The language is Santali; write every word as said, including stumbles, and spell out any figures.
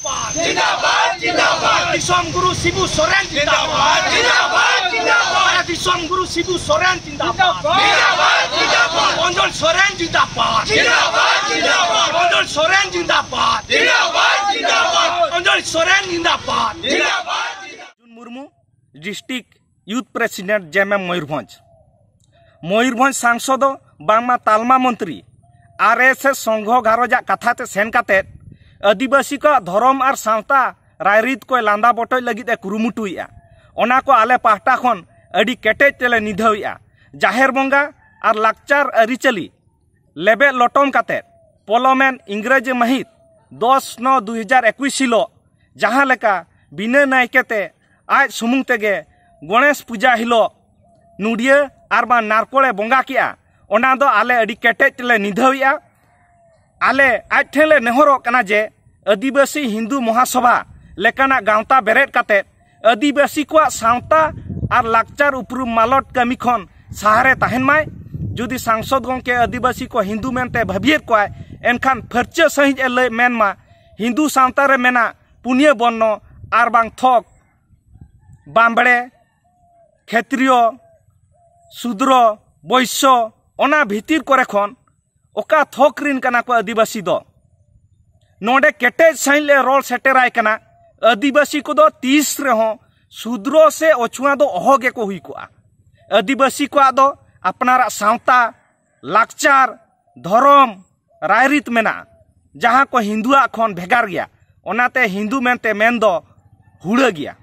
ᱡᱤᱱᱫᱟᱵᱟᱫ, ᱡᱤᱱᱫᱟᱵᱟᱫ᱾ ᱫᱤᱥᱚᱢ ᱜᱩᱨᱩ ᱥᱤᱵᱩ ᱥᱚᱨᱮᱱ ᱡᱤᱱᱫᱟᱵᱟᱫ᱾ ᱡᱤᱱᱫᱟᱵᱟᱫ, ᱡᱤᱱᱫᱟᱵᱟᱫ᱾ ᱫᱤᱥᱚᱢ ᱜᱩᱨᱩ ᱥᱤᱵᱩ ᱥᱚᱨᱮᱱ ᱡᱤᱱᱫᱟᱵᱟᱫ᱾ ᱡᱤᱱᱫᱟᱵᱟᱫ, ᱡᱤᱱᱫᱟᱵᱟᱫ᱾ ᱚᱱᱡᱚᱞ ᱥᱚᱨᱮᱱ ᱡᱤᱱᱫᱟᱵᱟᱫ᱾ ᱡᱤᱱᱫᱟᱵᱟᱫ, ᱡᱤᱱᱫᱟᱵᱟᱫ᱾ ᱚᱱᱡᱚᱞ ᱥᱚᱨᱮᱱ ᱡᱤᱱᱫᱟᱵᱟᱫ᱾ ᱡᱤᱱᱫᱟᱵᱟᱫ, ᱡᱤᱱᱫᱟᱵᱟᱫ᱾ ᱚᱱᱡᱚᱞ ᱥᱚᱨᱮᱱ ᱡᱤᱱᱫᱟᱵᱟᱫ᱾ ᱡᱤᱱᱫᱟᱵᱟᱫ, ᱡᱤᱱᱫᱟᱵᱟᱫ᱾ Arjun Murmu, district youth president, J M ᱮᱢ ᱢᱚᱭᱩᱨᱵᱷᱚᱸᱡᱽ᱾ ᱢᱚᱭᱩᱨᱵᱷᱚᱸᱡᱽ ᱥᱟᱝᱥᱚᱫ ᱫᱚ ᱵᱟᱝᱢᱟ ᱛᱟᱞᱢᱟ ᱢᱚᱱᱛᱨᱤ, ᱟᱨ ᱮᱥ ᱮᱥ ᱥᱚᱝᱜᱷᱚ ᱜᱷᱟᱨᱚᱸᱡᱟᱜ ᱠᱟᱛᱷᱟ ᱛᱮ ᱥᱮᱱ ᱠᱟᱛᱮ ᱟᱹᱫᱤᱵᱟᱹᱥᱤ ᱠᱚᱣᱟᱜ ᱫᱷᱚᱨᱚᱢ ᱟᱨ ᱥᱟᱶᱛᱟ ᱨᱟᱭᱨᱤᱛ ᱠᱚᱭ ᱞᱟᱸᱫᱟ ᱵᱚᱴᱚᱡ ᱞᱟᱹᱜᱤᱫ ᱮ ᱠᱩᱨᱩᱢᱩᱴᱩᱭᱮᱫᱼᱟ᱾ ᱚᱱᱟ ᱠᱚ ᱟᱞᱮ ᱯᱟᱦᱴᱟ ᱠᱷᱚᱱ ᱟᱹᱰᱤ ᱠᱮᱴᱮᱡ ᱛᱮᱞᱮ ᱱᱤᱫᱷᱟᱹᱣᱮᱫᱼᱟ᱾ ᱡᱟᱦᱮᱨ ᱵᱚᱸᱜᱟ ᱟᱨ ᱞᱟᱠᱪᱟᱨ ᱟᱹᱨᱤᱪᱟᱹᱞᱤ ᱞᱮᱵᱮᱫ ᱞᱚᱴᱚᱢ ᱠᱟᱛᱮ ᱯᱚᱞᱚᱢᱮᱱ ᱤᱝᱨᱮᱡᱤ ᱢᱟᱹᱦᱤᱛ ᱫᱚᱥ ᱱᱚ ᱫᱩ ᱦᱟᱡᱟᱨ ᱮᱠᱩᱥ ᱦᱤᱞᱳᱜ ᱡᱟᱦᱟᱸ ᱞᱮᱠᱟ ᱵᱤᱱᱟᱹ ᱱᱟᱭᱠᱮ ᱛᱮ ᱟᱡ ᱥᱩᱢᱩᱝ ᱛᱮᱜᱮ ᱜᱚᱬᱮᱥ ᱯᱩᱡᱟ ᱦᱤᱞᱳᱜ ᱱᱩᱰᱤᱭᱟᱹ ᱟᱨ ᱵᱟᱝ ᱱᱟᱨᱠᱳᱲᱮ ᱵᱚᱸᱜᱟ ᱠᱮᱜᱼᱟ, ᱚᱱᱟ ᱫᱚ ᱟᱞᱮ ᱟᱹᱰᱤ ᱠᱮᱴᱮᱡ ᱛᱮᱞᱮ ᱱᱤᱫᱷᱟᱹᱣᱮᱜᱼᱟ᱾ ᱟᱞᱮ ᱟᱡ ᱴᱷᱮᱱ ᱞᱮ ᱱᱮᱦᱚᱨᱚᱜ ᱠᱟᱱᱟ ᱡᱮ ᱟᱹᱫᱤᱵᱟᱹᱥᱤ ᱦᱤᱱᱫᱩ ᱢᱚᱦᱟᱥᱚᱵᱷᱟ ᱞᱮᱠᱟᱱᱟᱜ ᱜᱟᱶᱛᱟ ᱵᱮᱨᱮᱫ ᱠᱟᱛᱮ ᱟᱹᱫᱤᱵᱟᱹᱥᱤ ᱠᱚᱣᱟᱜ ᱥᱟᱶᱛᱟ ᱟᱨ ᱞᱟᱠᱪᱟᱨ ᱩᱯᱨᱩᱢ ᱢᱟᱞᱚᱴ ᱠᱟᱹᱢᱤ ᱠᱷᱚᱱ ᱥᱟᱦᱟᱨᱮ ᱛᱟᱦᱮᱱ ᱢᱟᱭ᱾ ᱡᱩᱫᱤ ᱥᱟᱝᱥᱚᱫ ᱜᱚᱢᱠᱮ ᱟᱹᱫᱤᱵᱟᱹᱥᱤ ᱠᱚ ᱦᱤᱱᱫᱩ ᱢᱮᱱᱛᱮ ᱵᱷᱟᱹᱵᱤᱭᱮᱫ ᱠᱚᱣᱟᱭ, ᱮᱱᱠᱷᱟᱱ ᱯᱷᱟᱹᱨᱪᱟᱹ ᱥᱟᱺᱦᱤᱡ ᱮ ᱞᱟᱹᱭ ᱢᱮᱱ ᱢᱟ, ᱦᱤᱱᱫᱩ ᱥᱟᱶᱛᱟ ᱨᱮ ᱢᱮᱱᱟᱜ ᱯᱩᱱᱭᱟᱹ ᱵᱚᱨᱱᱚ ᱟᱨ ᱵᱟᱝ ᱛᱷᱚᱠ, ᱵᱟᱢᱵᱲᱮ, ᱠᱷᱮᱛᱨᱤᱭᱚ, ᱥᱩᱫᱨᱚ, ᱵᱳᱭᱥᱭᱚ, ᱚᱱᱟ ᱵᱷᱤᱛᱤᱨ ᱠᱚᱨᱮ ᱠᱷᱚᱱ ᱚᱠᱟ ᱛᱷᱚᱠ ᱨᱤᱱ ᱠᱟᱱᱟ ᱠᱚ ᱟᱹᱫᱤᱵᱟᱹᱥᱤ ᱫᱚ? ᱱᱚᱰᱮ ᱠᱮᱴᱮᱡ ᱥᱟᱺᱦᱤᱡ ᱞᱮ ᱨᱚᱲ ᱥᱮᱴᱮᱨᱟᱭ ᱠᱟᱱᱟ, ᱟᱹᱫᱤᱵᱟᱹᱥᱤ ᱠᱚᱫᱚ ᱛᱤᱥ ᱨᱮᱦᱚᱸ ᱥᱩᱫᱨᱚ ᱥᱮ ᱚᱪᱷᱩᱣᱟ ᱫᱚ ᱚᱦᱚ ᱜᱮᱠᱚ ᱦᱩᱭ ᱠᱚᱜᱼᱟ᱾ ᱟᱹᱫᱤᱵᱟᱹᱥᱤ ᱠᱚᱣᱟᱜ ᱫᱚ ᱟᱯᱱᱟᱨᱟᱜ ᱥᱟᱶᱛᱟ, ᱞᱟᱠᱪᱟᱨ, ᱫᱷᱚᱨᱚᱢ, ᱨᱟᱭᱨᱤᱛ ᱢᱮᱱᱟᱜᱼᱟ, ᱡᱟᱦᱟᱸ ᱠᱚ ᱦᱤᱱᱫᱩᱣᱟᱜ ᱠᱷᱚᱱ ᱵᱷᱮᱜᱟᱨ ᱜᱮᱭᱟ᱾ ᱚᱱᱟᱛᱮ ᱦᱤᱱᱫᱩ ᱢᱮᱱᱛᱮ ᱢᱮᱱ ᱫᱚ ᱦᱩᱲᱟᱹ ᱜᱮᱭᱟ᱾